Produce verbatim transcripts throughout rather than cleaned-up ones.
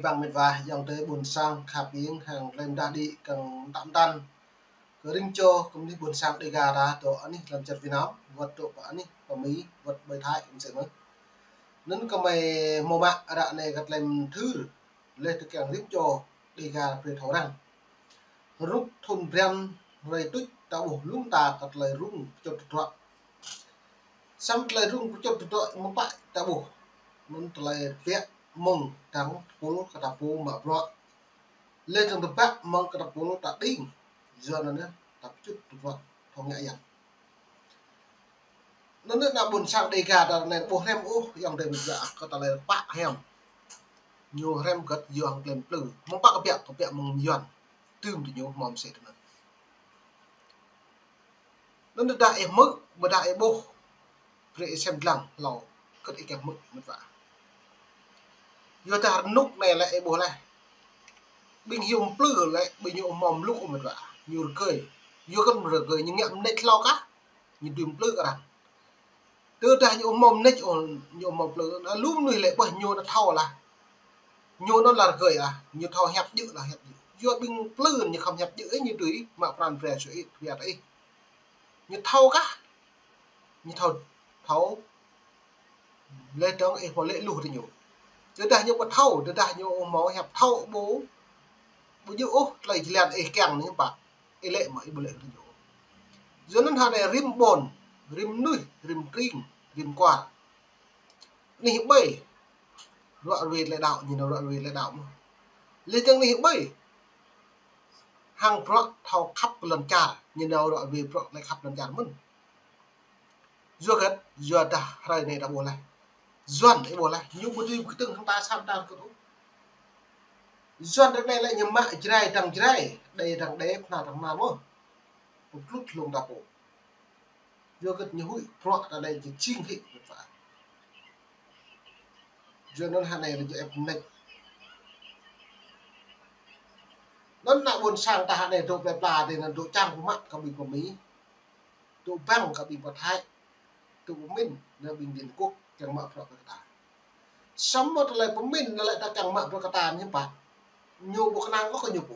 Bang met wa, ayŏng adơi ƀuôn sang khăp ing, hăng tơlơi mơdah đĭ kơnang tơnap tăn. Kơ rĭm čô kơ mơnuih ƀuôn sang Đêga ta dŏ anih lăm čar Việt Nam, wơ̆t dŏ pơ anih pơ Mi, wơ̆t ƀơi Thái, mơsĕ mơ̆n. Anŭn kơmơi hmâo mă ră anai kơ tơlơi mơthưr, laih dơ̆ng kiăng rĭm čô Đêga brơi thâo răng. Rup thŭn bran hrơi tuč ta ƀuh lŏm ta kơ tơlơi rŭng pơčut tơdruă. Samơ̆ tơlơi rŭng pơčut tơdruă mơ̆ng pă ta ƀuh. Anŭn tơlơi biă mơ̆ng dăng tơpul kơ ta pô mă bruă. Laih dơ̆ng tơbiă mơ̆ng kơ ta pô ta đing. Yua anŭn yơh ta pơčut tơdruă thâo ngă yơh. Anŭn yơh ană ƀuôn sang Đêga ta anai ƀu hrăm ôh, ayŏng adơi met wa, kơ tơlơi pă hiam. Ñu hrăm hơget yua hăng tơlơi plư. Mơ̆ng pă kơ biă, kơ biă mơ̆ng Yuan. Tơm tơ ñu hmâo mơsĕ tơ anŭn. Anŭn tơdah ih hmư̆, ƀôdah ih ƀuh, brơi ih sem lăng hlâo, hơget ih kiăng hmư̆ met wa. Yua dah rơnŭk anai lĕ ih ƀuh laih. Ƀing hiư̆m plư lĕ, ƀing ñu hmâo mlŭk ôh met wa. Ñu rơgơi. Yua kơ rơgơi, ñu ngă mơneč hlâo kah, ñu dưi plư kơ arăng. Tơdah ñu hmâo mơneč ôh, ñu hmâo plư, anŭn lu mơnuih lĕ ƀuh ñu anŭn thâo lah. Ñu anŭn lah rơgơi ah, ñu thâo hiăp djơ̆ lah hiăp djơ̆. Yua ƀing plư ñu khŏm hiăp djơ̆, ñu dưi mă pran brơi sui ih, brơi ta ih. Ñu thâo kah, ñu thâo, thâo. Laih dơ̆ng ih hmâo lĕ luh tơ ñu. Tơdah ñu ƀu thâo, tơdah ñu hmâo hiăp thâo ƀu, ƀu djơ̆ ôh tơlơi jơlan ih kiăng anai pă. Ih lĕ mơ̆ ih ƀu lĕ tơ ñu. Yua anŭn hơnai rĭm ƀôn, rĭm mơnuih, rĭm tring, rĭm kual. Anih ƀai. Ruă ruê tơlơi đaŏ, ñu nao ruă ruê tơlơi đaŏ mơ̆n. Laih dơ̆ng anih ƀai. Hăng bruă thâo khăp kơ lŏn čar, ñu nao ruă ruê bruă tơlơi khăp lŏn čar mơ̆n. Yua hơget, yua dah hrơi anai ta ƀuh laih. Yuan ih ƀuh laih, ñu ƀu dưi pơkơtơ̆ng hăng ta sa mơta hơget ôh. Yuan ră anai lĕ ñu mă Jrai dăng Jrai, Đê dăng Đê, Bahnar dăng Bahnar mơ̆n. Pơblŭt hlung ta pô. Yua hơget ñu huĭ bruă ta anai či jing hĭ met wa. Yua anŭn hơnai lĕ yua ĕp mơneč. Anŭn ană ƀuôn sang ta hơnai dŏ plơi pla dih anŭn dŏ čang pơmă kơ ƀing pơ Mi. Dŏ băng kơ ƀing pơ Thái. Dŏ pơmĭn anŭn ƀing Liên Quốc kiăng mă bruă kơ ta. Samơ̆ tơlơi pơmĭn anŭn lĕ ta kiăng mă bruă kơ ta hiư̆m pă. Ñu ƀu kơnang ôh kơ ñu pô.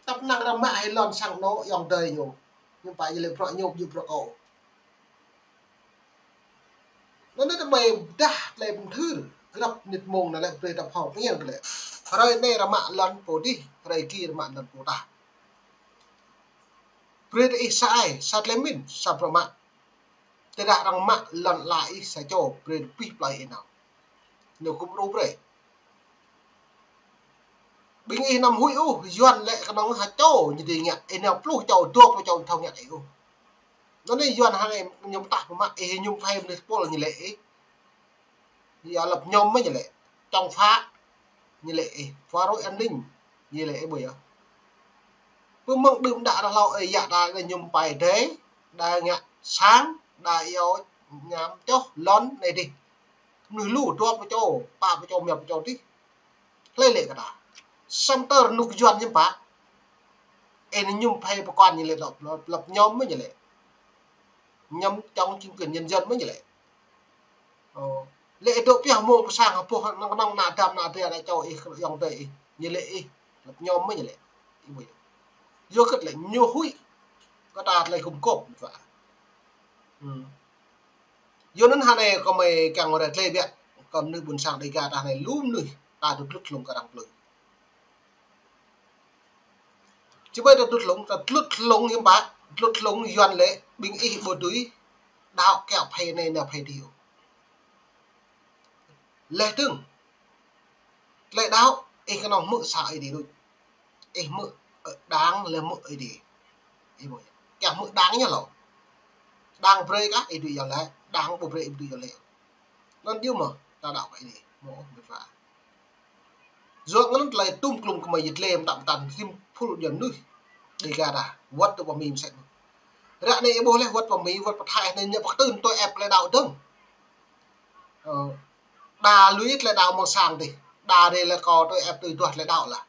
Tơpă năng arăng mă hĭ lŏn sang anŏ ayŏng adơi ñu. Hiư̆m pă ñu lĕ bruă ñu ƀu djơ̆ bruă kâo. Anŭn yơh tơmơi dah tơlơi mơthưr, grăp mơnit mông anŭn lĕ brơi ta phao pơñen kơ lĕ. Hrơi anai arăng mă lŏn pô dih, hrơi ki arăng mă lŏn pô tah. Brơi ta ih sa ai, sa tơlơi mĭn, sa bruă mă. Tơdah arăng mă lŏn ala ih sa čô, brơi pih plơi ih nao. Ñu kŭm rô brơi. Ƀing ih anăm huĭ ôh, Yuan lĕ kơnơ̆ng ha čô ñu dưi ngă, ih nao pluh čô, dua pluh čô thâo ngă ih ôh. Anŭn anai Yuan hăng ih ñu pơtah pơmă, ih ñu phai mơnuih tơpul ñu lĕ ih. Yua lăp ñŏm mơ̆n ñu lĕ. Chống phá ñu lĕ ih. Phá rối an ninh ñu lĕ ih ƀơi yơh. Pơmơ̆ng đưm đă ră hlâo ih yă đa ñu pai dêh, đa ngă sang, đa iâu ñam čoh lŏn anai dih. Mơnuih lu dua pluh čô, pă pluh čô, rơma pluh čô dih. Hlơi lĕ kơ ta. Samơ̆ tơ rơnŭk Yuan hiư̆m pă. Ih anŭn ñu phai pơkŏn ñu lĕ dŏ lăp, lăp ñŏm mơ̆n ñu lĕ. Ñŏm chống chính quyền nhân dân mơ̆n ñu lĕ. Ơ. Lĕ ih dŏ pioh mông pơ sang hơpŭh năng năng ană dăm ană dê ană čô ih ayŏng adơi ih. Ñu lĕ ih. Lăp ñŏm mơ̆n ñu lĕ. Ih ƀuh. Yua hơget lĕ ñu huĭ. Kơ ta tơlơi gum gôp. Hm. Yua anŭn hơnai kơmơi kiăng rai tơlơi biă, kơ mơnuih ƀuôn sang Đêga ta hơnai lu mơnuih, ta dŏ tlut hlung kơ arăng plư. Či ƀai ta tlut hlung, ta tlut hlung hiư̆m pă, tlut hlung Yuan lĕ, ƀing ih ƀu dưi, đaŏ kiăng phai anai nao phai dih. Laih dơ̆ng, tơlơi đaŏ, ih kơnơ̆ng hmư̆ sa Ơi Adai đôč. Ih hmư̆, ơ, Đảng lĕ hmư̆ Ơi Adai. Ih ƀuh yơh. Kiăng hmư̆ Đảng ñu hlâo. Đảng brơi kah, ih dưi yua lĕ. Đảng ƀu brơi, ih dưi yua lĕ. Anŭn yơh mơ̆, ta đaŏ kơ Ơi Adai. Mơ̆ ôh, met wa. Yua anŭn tơlơi tŭm klŭm kơmơi yit lĕ mơtam mơtam rĭm phŭl djuai mơnuih. Đêga ta, wơ̆t dŏ pơ Mi mơsĕ mơ̆n. Ră anai ih ƀuh lĕ wơ̆t pơ Mi, wơ̆t pơ Thái anai ñu pơkơtưn tui ĕp tơlơi đaŏ dơ̆ng. Ơ, đa lui tơlơi đaŏ mơ̆ng sang dih. Đa dih lĕ kơ tui ĕp tui duah tơlơi đaŏ lah.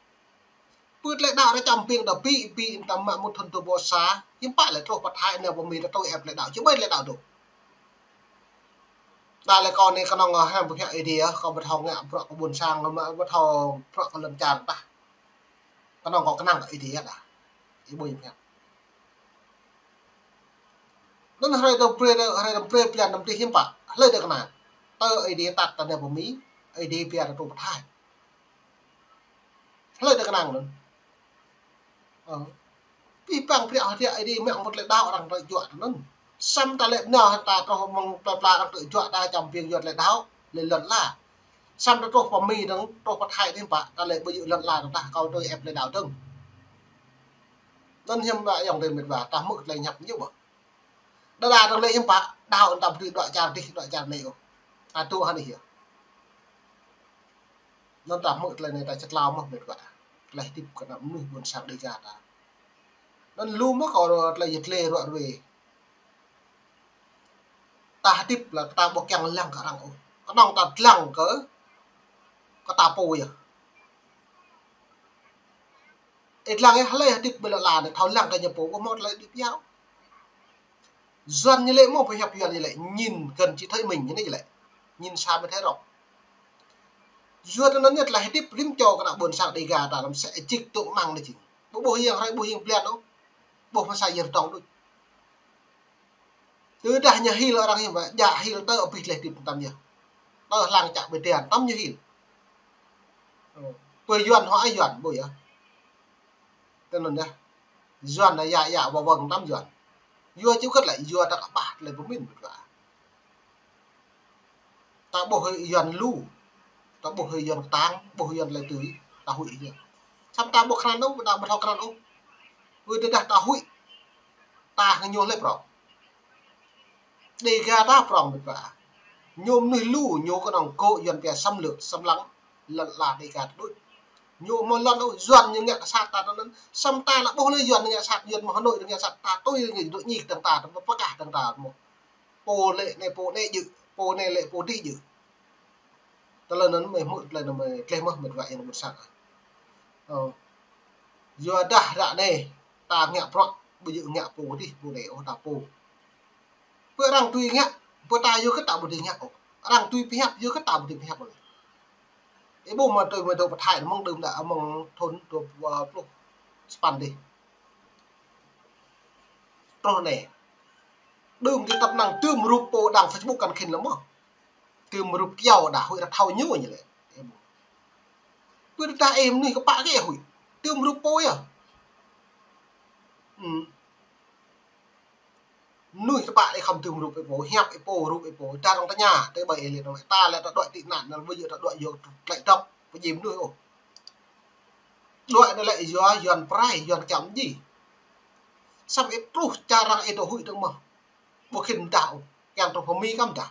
Pơ tơlơi đaŏ ră čăm ƀing đa pi, pi ta mă mŭt thŭn dua ƀô̆ sa, hiư̆m pă lĕ truh pơ Thái nao pơ Mi ta tui ĕp tơlơi đaŏ, či ƀai tơlơi đaŏ dŏ. Ta lĕ kâo anai kơnơ̆ng hăng pơhiăp Ơi Adai, kâo ƀu thâo ngă bruă kơ ƀôn sang, kâo ƀu thâo bruă kơ lŏn čar tah. Kơnơ̆ng kâo kơnang kơ Ơi Adai tah. Ih ƀuh ih pơhiăp. Anŭn hrơi tơm brơi, hrơi tơm brơi blan tơm tih hiư̆m pă. Hlơi dŏ kơnang. Tơ Ơi Adai tat ta nao pơ Mi, Ơi Adai pia ta truh pơ Thái. Hlơi dŏ kơnang anŭn. Ơ. Pih păng priăk hơdră Ơi Adai mă mơ̆ng tơlơi đaŏ arăng tơlơi juă tui anŭn. Samơ̆ ta lĕ nao hăng ta truh mơ̆ng plơi pla arăng tơlơi juă ta čăm ƀing juă tơlơi đaŏ, lĕ lŏn ala. Samơ̆ ta truh pơ Mi dơ̆ng, truh pơ Thái dơ̆ng pă, ta lĕ ƀu djơ̆ lŏn ala dơ̆ng tah, kâo tui ĕp tơlơi đaŏ dơ̆ng. Anŭn hiư̆m pă ayŏng adơi met wa, ta hmư̆ tơlơi hiăp ñu ƀơ̆. Đơđa dơ̆ng lĕ hiư̆m pă, đaŏ anŭn ta ƀu dưi đuaĭ čar dih, đuaĭ čar anai ôh. Ta tŭ hăng ih yơh. Anŭn ta hmư̆ tơlơi anai ta čơtlao mơ̆n met wa. Tơlơi hơdip kơ ană mơnuih ƀôn sang Dêga ta. Anŭn lu mơ̆ kâo tơlơi yơh tơlơi ruă ruê. Ta hơdip lĕ ta ƀu kiăng lăng kơ arăng ôh. Kơnơ̆ng ta lăng kơ, kơ ta pô yơh. Ih lăng yơh hlơi hơdip ƀơi lŏn ala anai thâo lăng kơ ñu pô, ƀu hmâo tơlơi hơdip yơh. Yuan ñu lĕ mơ̆ pơhiăp Yuan ñu lĕ nhìn gần chỉ thấy mình ñu anai lĕ. Nhìn xa mới thấy rộng. Yua anŭn ñu tơlơi hơdip rĭm čô kơ ană ƀôn sang Dêga ta lăm sĕ jik tŭ măng anai jing. Ƀu ƀuh yang hrơi ƀuh yang blan ôh. Ƀuh mơsa yơr tong đôč. Tơdah ñu hil arăng hiư̆m pă, djă hil tơ abih tơlơi hơdip tăm yơh. Tơ hlang čă ƀơi tian tăm ñu hil. Pơ Yuan hŏ ai Yuan ƀu yơh. Tui anŭn yơh. Yuan anai yă yă wơ̆ng wơ̆ng tăm Yuan. Yua čih kơt lĕ yua ta kơƀah tơlơi pơmĭn met wa. Ta ƀuh Yuan lu. Ta ƀuh Yuan kơtang, ƀuh Yuan tơlơi tui, ta huĭ yơh. Samơ̆ ta ƀuh krăn ôh, ta ƀu thâo krăn ôh. Ơi tơdah ta huĭ. Ta hăng ñu hlơi prŏng. Dêga ta prŏng met wa. Ñu mơnuih lu, ñu kơnơ̆ng kơ Yuan pia xâm lược, xâm lăng, lŏn ala Dêga ta đôč. Ñu mơ̆ lŏn ôh, Yuan ñu ngă kơ sat ta tui anŭn. Samơ̆ ta lĕ ƀuh lĕ Yuan ñu ngă sat, Yuan mơ̆ Hà Nội ñu ngă sat, ta tui ñu dŏ ñik tơ̆ng ta, ta pơkah tơ̆ng ta mơ̆. Pô lĕ anai pô anai djơ̆, pô anai lĕ pô dih djơ̆. Tơlơi anŭn mơi hmư̆, tơlơi anŭn mơi tleh mơ̆ met wa ayŏng ƀôn sang. Ơ. Yua dah ră anai, ta ngă bruă, ƀu djơ̆ ngă pô dih, pô anai ôh ta pô. Pơ arăng tui ngă, pơ ta yua kơ ta ƀu dưi ngă ôh. Arăng tui pơhiăp, yua kơ ta ƀu dưi pơhiăp ôh. Ih ƀuh mơ̆ tui mơ̆ dŏ pơ Thái mơ̆ng đưm đă mơ̆ng thun dua pluh sapăn dih. Truh anai. Đưm dih tăp năng tơm rup pô đăng Facebook kăn khĭn lăm mơ̆. Tơm rup kiao đa huĭ ră thâo ñu ñu lĕ. Ih ƀuh. Pơ ta ih mơnuih kơpă kơ huĭ. Tơm rup pô yơh. Ư. Mơnuih tơpă đe khŏm tơm rup ih pô, hiăp ih pô, rup ih pô, ta arăng tơña, tơ ƀai ih lĕ, ta lĕ ta đuaĭ tị nạn, anŭn ƀu djơ̆ ta đuaĭ yua tơlơi dŏp, pơjing mơnuih ôh. Đuaĭ anai lĕ yua Yuan prai, Yuan kiăng ji. Samơ̆ ih truh čar arăng ih dŏ huĭ dơ̆ng mơ̆. Ƀu khĭn mơdah ôh, kiăng truh pơ Mi kăm dah.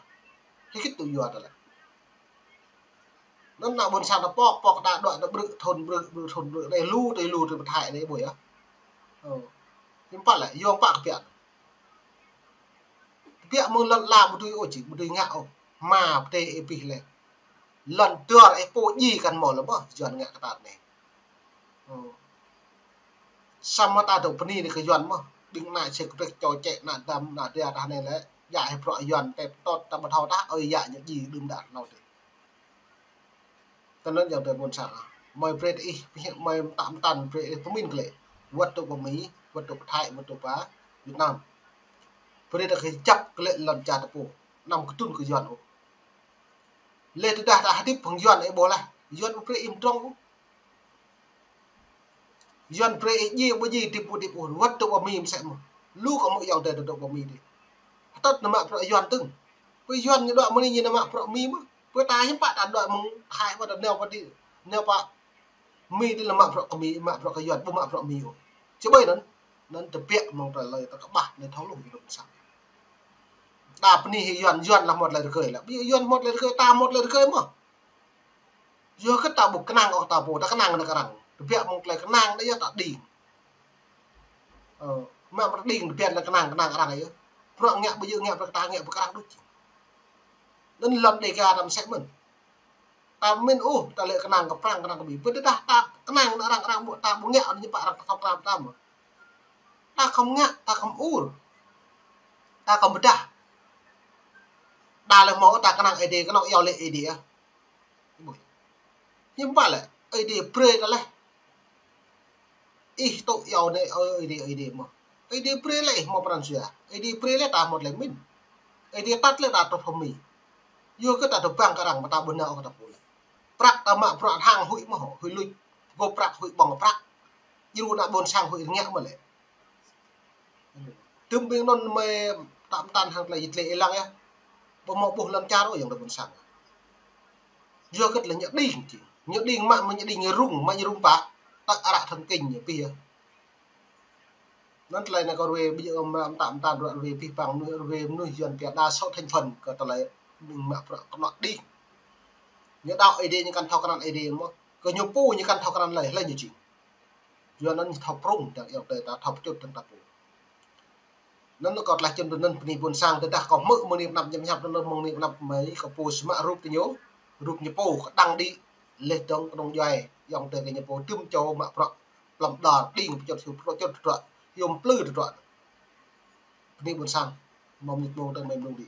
Hơget tŭ yua ta lĕ. Anŭn ană ƀôn sang ta pŏk, pŏk ta đuaĭ ta ƀrư̆ thun ƀrư̆, ƀrư̆ thun ƀrư̆, anai lu tui lu tui pơ Thái anai ƀuh yơh. Ơ. Hiư̆m pă lĕ, yua pă kơ pioh. Kơ pioh mơ̆ng lŏn ala ƀu dưi ôh či, ƀu dưi ngă ôh. Hmua pơdai ih pih lĕ. Lŏn dơr ih pô ji kăn mơ̆ lĕ mơ̆, Yuan ngă kơ ta anai. Ơ. Samơ̆ ta dŏ bơni anai kơ Yuan mơ̆. Ƀing ană sek rek čô čĕ ană dam ană dia ta anai lĕ. Yă ih bruă Yuan tĕp tot ta ƀu thâo tah, ơi yă ñu ji đưm đă hlâo dih. Tui anŭn ayŏng adơi ƀôn sang. Mơi brơi ih, mơi mơtă mơtăn brơi ih pơmĭn glaĭ. Wơ̆t dŏ pơ Mi, wơ̆t dŏ pơ Thái, wơ̆t dŏ pơ Việt Nam. Brơi ta kơ jăp glaĭ lŏn čar ta pô. Anăm kơtưn kơ Yuan ôh. Lĕ tơdah ta hơdip hăng Yuan ih ƀuh lah. Yuan ƀu brơi ih mơdrŏng ôh. Yuan brơi ih ji ƀu ji, hơdip ƀu hơdip ôh, wơ̆t dŏ pơ Mi mơsĕ mơ̆. Lu kơ mơ̆ ayŏng adơi dŏ pơ Mi dih. Hơtơ̆t nao mă bruă Yuan dơ̆ng. Pơ Yuan ñu đuaĭ mơ̆ anai ñu nao mă bruă Mi mơ̆. Pơ ta hiư̆m pă ta đuaĭ mơ̆ng Thái pơ ta nao pơ dih, nao pơ Mi dih lĕ mă bruă kơ Mi, mă bruă kơ Yuan, ƀu mă bruă Mi ôh. Či ƀai anŭn, anŭn tơbiă mơ̆ng tơlơi ta kơƀah anai thâo lu ih dŏ pơ sang. Ta bơni hĭ Yuan, Yuan lah hmâo tơlơi rơgơi lah. Ƀu Yuan hmâo tơlơi rơgơi, ta hmâo tơlơi rơgơi mơ̆. Yua kơ ta ƀu kơnang ôh ta pô, ta kơnang anŭn kơ arăng. Tơbiă mơ̆ng tơlơi kơnang anai yơh ta đing. Ơ, mă bruă đing tơbiă anŭn kơnang, kơnang arăng yơh. Bruă ngă ƀu djơ̆ ngă bruă ta ngă bruă kơ arăng đôč. Anŭn lŏn Dêga ta mơsĕ mơ̆n. Ta mĭn ôh, ta lĕ kơnang kơ Prăng, kơnang kơ Mi. Pơ tơdah ta kơnang arăng, arăng ƀu, ta ƀu ngă anŭn ñu pă arăng thâo krăn ta mơ̆. Ta khŏm ngă, ta khŏm ur. Ta khŏm pơdah. Đa lĕ hmâo ta kơnang Ơi Adai, kơnang iâu lĕ Ơi Adai ah. Hiư̆m pă lĕ, Ơi Adai brơi ta lĕ. Ih tŭ iâu anai, Ơi Adai, Ơi Adai mơ̆. Ơi Adai brơi lĕ ih hmâo pran jua. Ơi Adai brơi lĕ ta hmâo tơlơi pơmĭn. Ơi Adai tăt lĕ ta tơlơi pơmĭn. Yua kơ ta tơbang kơ arăng mơ̆ ta ƀu nao kơ ta pô lĕ. Prăk ta mă bruă hăng huĭ mơ̆, huĭ luč. Gŏp prăk, huĭ ƀơ̆ng prăk. Djru ană ƀôn sang huĭ rơngiă mơ̆ lĕ. Tơm ƀing anŭn mơi tăm tăn hăng tơlơi jĭt lĕ ih lăng yơh. Ƀu hmâo ƀuh lŏn čar ôh ayŏng adơi ƀôn sang. Yua kơ tơlơi ñu đing či. Ñu đing mă, mă ñu đing rŭng, mă ñu rŭng pă. Tơl ară thần kinh ñu pih yơh. Anŭn tơlơi anai kơ ruai ƀu djơ̆ mă tăm tăn ruă ruai pih păng mơnuih, ruai mơnuih Yuan pia đa số thành phần kơ tơlơi ƀing mă bruă kơnŏ đing. Ñu đaŏ Ơi Adai ñu kăn thâo krăn Ơi Adai mơ̆. Kơ ñu pô ñu kăn thâo krăn lơi, lơi ñu jing. Yua anŭn ñu thâo prŭng dăng ayŏng adơi ta, thâo pơčŭt dăng ta pô. Anŭn kâo tơlơi čun tui anŭn bơni ƀôn sang, tơdah kâo hmư̆ mơ̆ng anai pơnăp ñăm ñăp anŭn mơ̆ng anai pơnăp mơi kâo pô sơmă rup tơ ñu, rup ñu pô kơdăng đĭ, leh dơ̆ng kơnung djuai, ayŏng adơi kơ ñu pô tơm čô mă bruă plŏm đar, đing pơčŭt hiu pơčŭt tơdruă, hiu mplư tơdruă. Bơni ƀôn sang, mơ̆ng anai mơ̆ng tơ̆ng mơi mơ̆ng đĭ.